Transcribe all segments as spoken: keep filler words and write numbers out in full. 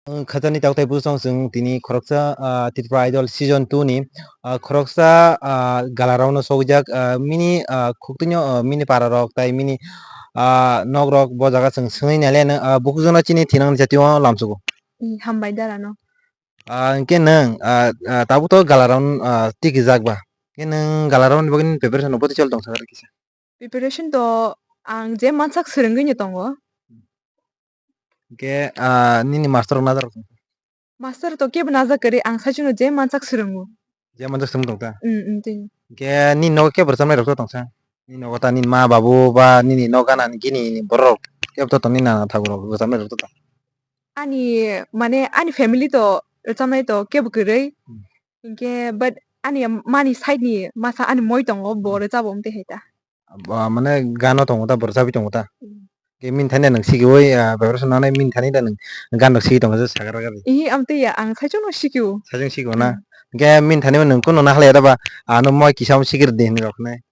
Ang khajani tauk tai bwsong chwng tini khoroksa, ah, Tripura Idol season two ni, ah, khoroksa, ah, gala round o sokjak, ah, mini, ah, khuktwino, ah, mini para rok tai mini, ah, nok rok bo jaga chwng swngwi nailai no, ah, bukhukjano chini thinang jatio lamsugo. I, hambai dara no. Ah, hwnkhe nwng, ah, ah, tabuk to gala round, ah, tikijak ba? Hwnkhe nwng gala round ni bagwi nini preparation rok bwtwi choli tong sakha kisa? Preparation to ang je mansak swrwngwi no tongo. Hwnkhe, ah, nini master rok najak rok tong? Master to kebo najak kwrwi, ang saichung no je mansak swrwngo. Je mansak swrwng tong ta? Mm, mm, tini. Hwnkhe nini nogo kebo rwchapnai rok to tong sa? Nini nogo ta nini ma babu ba nini nok gana ni gini borok rok kebo to tong, nini nana thakur rok rwchapnai rok to tong? Ani, mane, ani family to rwchapnai to kebo kwrwi. Hmm. Hinkhe, but ani mani side ni masa ani moi tongo, bo Hmm. rwchabo, amtwi hai ta. Ba, mane, gano tongo ta, bo rwchapwi tongo ta? Hmm. Ke min thani nwng sikiwi, ah, preparation nanai min thani da nwng gan rok sigi tongo je sagra gari. Ihi, amtwi ya, ang saichung no sikio. Saichung sikio na? Hmm. Ke min thani nwng kuno na halaya da ba, ano moi kisa mo sikir de hinwi rok nai.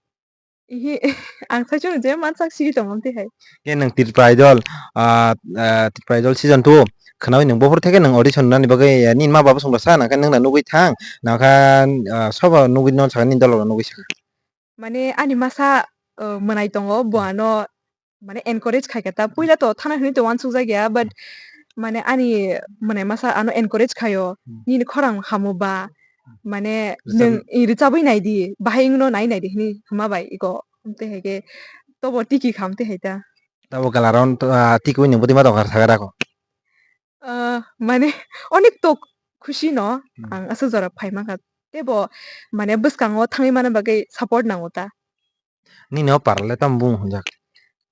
Ihi, ang saichung je mansak sigi tongo amtwi hai. Ke nwng Tripura Idol, ah, ah, Tripura Idol season two khwnawi nwng buphuru theke nwng audition nani bagwi, eh, nini ma babu songbo sa nangkhe nwng da nugwi thang, nangkha, ah, sobo nugwi no sakha, nini dolo rok nugwi sakha. Mane ani masa, uh, mwnai tongo, bo ano mane encourage khai kha ta. Puila to thana hinwi to uansuk jak ya, but mane ani mwnai masa ano encourage khaio, Hmm. "Nini khorang hamo ba, mane Rwchapwi nwng i rwchabwi nai di, bahai wngno nai nai di," hinwi hwnma bai iko. Amtwi hai khe tobo tiki kha amtwi hai ta. Tabo gala round, ah, tikwi nwng bwtwi ma tongkha sakha rako? Ah, mane onek tok khushi no Hmm. ang aswk jora phai mankha. Tebo mane bwskango thangwi mana bagwi support nango ta. Nini o para le tamo bumung hwnjak?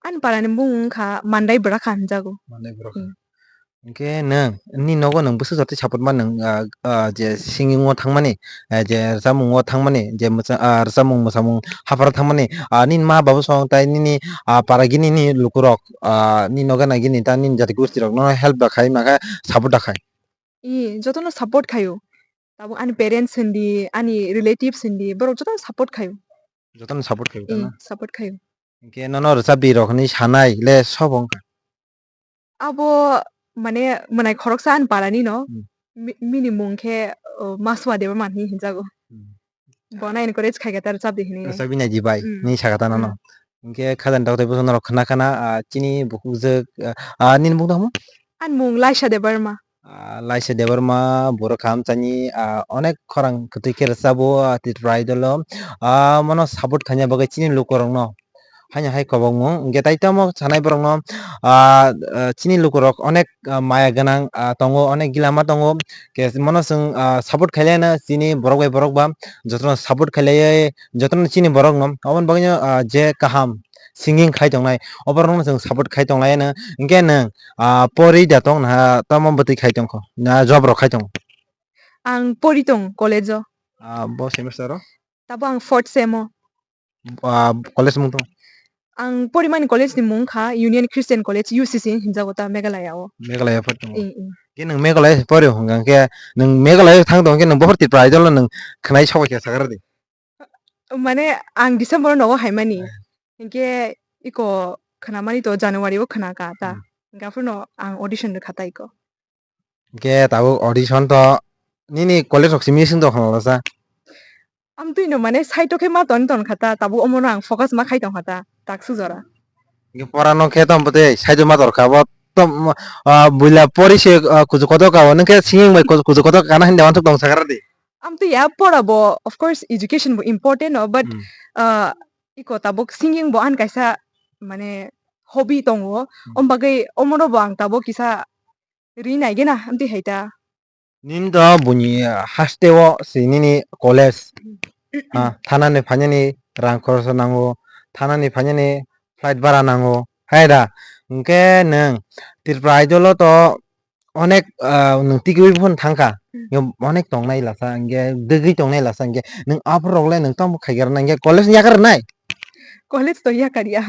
Ani para ni bumung wngkha Mandai Bwrakha hwnjago. Mandai Bwrakha. Hmm. Hwnkhe nwng, nini nogo nwng bwswk jotoi support ma nwng, ah, ah, je singing o thangmani, ah, je rwchapmung o thangmani, je mwcha-, ah, rwchapmung mwsamung hapharo thangmani, ah, nini ma babu song tai nini, ah, para gini ni lukurok, ah, nini nogo nai gini ta nini jati gosti rok no help da khai, ma khe support da khai? I, jotono support khaio. Tabuk ani parents hindi, ani relatives hindi, borok jotono support khaio. Jotono support khaio, I, tana? Support khaio. Hwnkhe nono rwchapdi rok hinwi sanai le sobo wngkha? Abo, mane, mwnai khoroksa ani parani no, Hmm. mi-, mini mung khe, o, Masua Debbarma hinwi hinjago. Hmm. Bono encourage khai kha ta rwchapdi hinwi. Rwchapwi nai di bai, Hmm. hinwi sakha ta nono. Hmm. Hwnkhe khajani tauk tai bwswk norok khna khna, ah, chini bukhukjwk, ah, ah, nini mung tamo? Ani mung Laisa Debbarma. Ah, Laisa Debbarma borok hamchani, ah, onek khorang kwtwi khe rwchabo, ah, Tripura Idol o. Ah, mono support khaina bagwi chini lukurokno haino hai kobokmung. Hwnkhe tai tamo sanai borokno, ah, ah, chini lukurok onek, ah, maya gwnang, ah, tongo, onek gilama tongo. Khe mono chwng, ah, support khailaiano chini borok bai borok ba jotono support khailaiwi jotono chini borokno. Aboni bagwino, ah, je kaham singing khai tongnai, oborokno chwng support khai tonglaiano. Hwnkhe nwng, ah, pori da tong na tamo bwtwi khai tongkho, na job rok khai tongo? Ang pori tong college o. Ah, bo semester o? Tabo ang fourth sem o. Ah, college mung tong? Ang porimani college ni mung kha Union Christian College, U C C hinjago ta Meghalaya o. Meghalaya pori tongo. Ing, ing. Ke nwng Meghalaya pori hwnka khe nwng Meghalaya thang tong khe nwng bohor Tripura Idol no nwng khwnai sobai khe sakra di. Mane ang December o nogo haimani. Eh. Hinkhe iko khwnamani to January o khwna ka ta. Hmm. Hinkhe aphuru no ang audition rwkha ta iko. Hinkhe tabuk audition to nini college rok simi sing tong khna lasa? Amtwi no mane side o khe ma ton ton kha ta, tabuk omo no ang focus ma khai tong kha ta, tak sujora. Hinkhe pora no khe tong bwtwi side o ma tor kha bo tom, ah, buila pori se, ah, kuju kotor ka bo, nwng khe singing bai kuju, kuju kotor kana hinwi wansuk tong sakra di. Amtwi ya pora bo, of course, education bo important no, but, Hmm. ah, iko tabuk singing bo ani kaisa mane hobby tongo, Hmm. om bagwi omo no bo ang tabuk kisa ri nai gena amtwi hai ta. Nini do buini haste o si nini college, Hmm. ah, thanani phainani rang khoroksa nango, thanani phainani flight bara nango, hai da? Hinkhe nwng Tripura Idol o to onek, ah, nwng tikiwi phano thangkha. Hmm. Hinkhe onek tongnai lasa, hinkhe dwgwi tongnai lasa, hinkhe nwng aphuru rok le nwng tamo khai khe rwnai, hinkhe college ni yakar rwnai? College to yakar ya,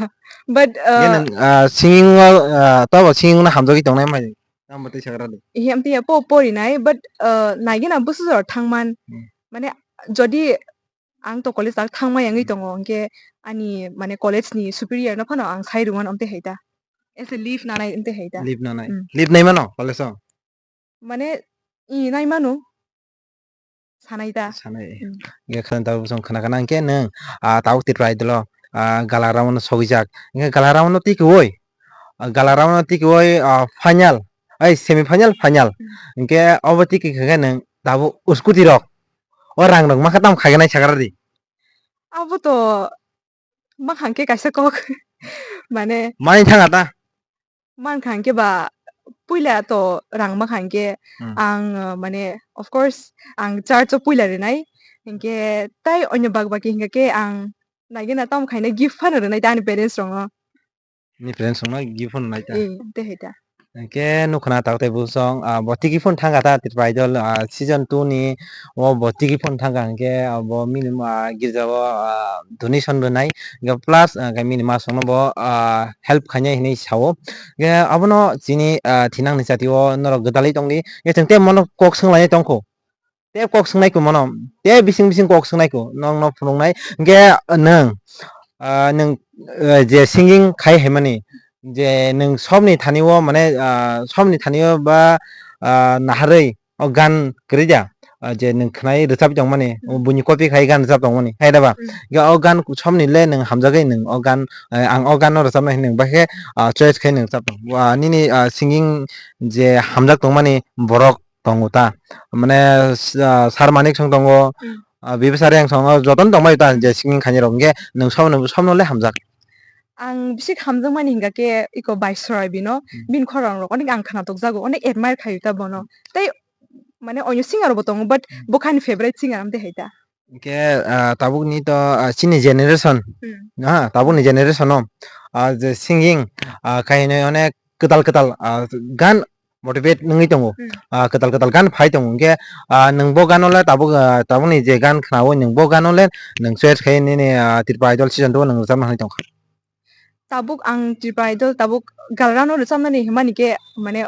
but, Hinkhe ah, nwng, ah, singing o, ah, tamo singing no hamjagwi tongnai mai, tamo twi sakra di. Hiya amtwi ya po porinai, but, ah, naigena bwswk jora thangman. Hmm. Mane, jodi ang to college tak thangma yangwi Hmm. tongo, hinkhe ani, mane, college ni superior no phano ang sai rwmano amtwi hai ta. As a leave nanai amtwi hai ta. Leave nanai. Hmm. Leave nai mano college o? mane, i nai mano. Sanai ta. Sanai. Hmm. Hingke khana tabuk bosong khana kana hingke nwng, ah, tabuk Tripura Idol o, ah, gala round o sogijak. Hingke gala round o twi kwoi, ah, gala round o twi kwoi, ah, final, ai semi final, final. Hmm. Hingke obo twi khe khe nwng tabuk scooty rok, o rang rok makha tam khagenai sakra di. Abo to Mankha hwnkhe kaisa kok, mane Mani thanga ta? Mankha hwnkhe ba puila to rang mankha hwnkhe Hmm. ang, uh, mane of course ang church o puila rinai, hinkhe tai onyo bak baki hinkhe ang naigena tamo khaina gift phano rinai ta ani parents rokno. Ni parents rokno gift phano nai ta? Eh, tei hai ta. Hingke nukha na tabuk tei bosong, ah, bo tiki phone thangkha ta Tripura Idol, ah, season two ni o bo tiki phone thangkha hingke, ah, bo mini, ah, girja o, ah, donation rwnai hingke plus, ah, hingke mini masongno bo, ah, help khainai hinui sao. Hingke abono chini, ah, thinang ni chati o norok gwdalwi tongdi. Hingke chwng tei mono kok swnglainai tongkho. Tei kok swngnai kho mono, tei bising bising kok swngnai kho, nokno phunuknai. Hingke nwng, ah, nwng, ah, je singing khai hai mani, je nwng somni thani o mane, ah, somni thani o ba, ah, naharwi o gan kwrwi da, ah, je nwng khwnai rwchapwi tongmani, Hmm. buini copy khai gan rwchap tongmani, hai da ba? Hmm. Hingke o gan somni le nwng hamjagwi nwng o gan, eh, ang o gan no rwchapnai hinwi nwng bahai khe, ah, choice khai nwng rwchap tong. Ah, nini, ah, singing je hamjak tongmani borok tongo ta. Mane, s-, ah, Sir Manik song tongo, Hmm. ah, Bibisari ang songo, jotono tongbai ta, je singing khainai rok. Hingke nwng somno, somno le hamjak? Ang bisi hamjakmani hingka khe iko Baisrai bino, Hmm. bini khorang rok onek ang khwnatok jago, onek admire khaio ta bono. Tei mane onyo singer bo tongo, but Hmm. bo khe ani favorite singer amtwi hai ta. Hingke, ah, tabukni to, ah, chini generation, Hmm. ha, tabukni generation o, ah, je singing, ah, khainai onek kwtal kwtal, ah, gan motivate wngwi tongo. Hmm. Ah, kwtal kwtal gan phai tongo. Hingke, ah, nwng bo gano le tabuk, ah, tabukni je gan khnaui nwng bo gano le nwng choice khai nini, ah, Tripura Idol season two o nwng rwchapna hinui tongkha. Tabuk ang Tripura Idol tabuk Galrano rwchapnani himani khe mane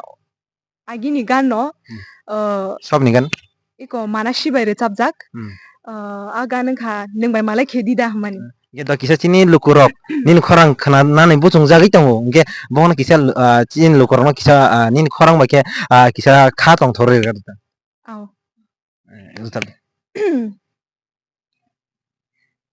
agini gan no, Hmm. ah, Sobni gan? Iko Manasi bai rwchapjak. Hmm. Ah, a gan wngkha Nwng bai malai khe dida himani. Hmm. Hingke do kisa chini lukurok nini khorang khwnanani buchungjagwi tongo, hingke bono kisa, ah, chini lukurokno kisa, ah, nini khorang bai khe, ah, kisa kha tongthorwi rwdi ta. Ao. Eh, rwchap di.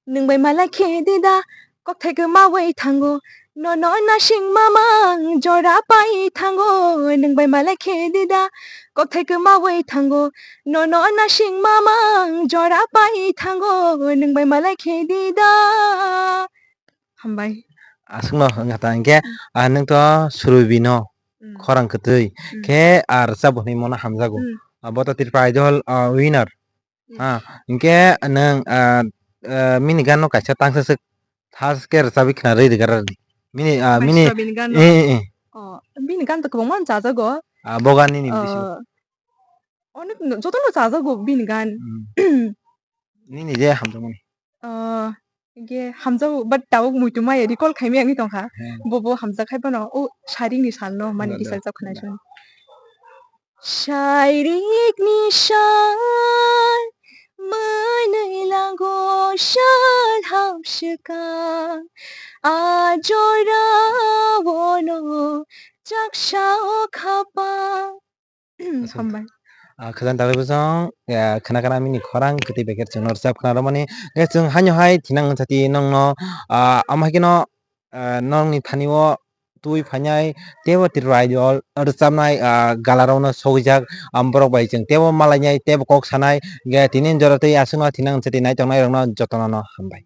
Nwng bai malai khe dida, kokthai kwmaui thango, nono nasing mamang jora pai thango, nwng bai malai khe dida, kokthai kwmaui thango, nono nasing mamang jora pai thango, nwng bai malai khe dida. Hambai. Aswkno wngkha ta, hingke, Hmm. ah, nwng to Surubino Hmm. khorang kwtwi Hmm. khe, ah, rwchap hwnwi mono hamjago. Hmm. Ah, bo to Tripura Idol, ah, winner. Hmm. Ah, hingke nwng, ah, ah, mini gan no kaisa tangsa swk thas khe rwchapwi khna rwi rwgara rwdi. Mini, ah, mini, Baisra bini gan no? Eh, eh, eh. Oh, bini gan to kwbangma chajago. Ah, bo gan nini bisingo? Ah, onek no, jotono chajago bini gan. Hmm. Nini je hamjakmani? Ah, hingke hamjago, but tabuk muitu maya recall khaimaya wngwi tongkha. Hmm. Bo bo hamjak khai phano, o saring ni sal no mani Wngkha kisa da. Chap khna song. Sairik ni sal, mwnwi lago sal hapswkang, a jora o no chaksa o khapa. Aswk. Hambai. Ah, khajang tabuk bosong, ah, khna khna mini khorang kwtwi bai khe chwngno rwchap khna rwmani. Khe chwng haino hai thinang wngsa ti nongno, ah, omo hai kheno, ah, nongni thani o twi phainai teibo Tripura Idol rwchapnai, ah, gala rokno sogwijak, ah, borok bai chwng teibo malainai teibo kok sanai. Hingkhe tini jora twi aswkno thinang wngsa ti naitok nai rokno jotono no hambai.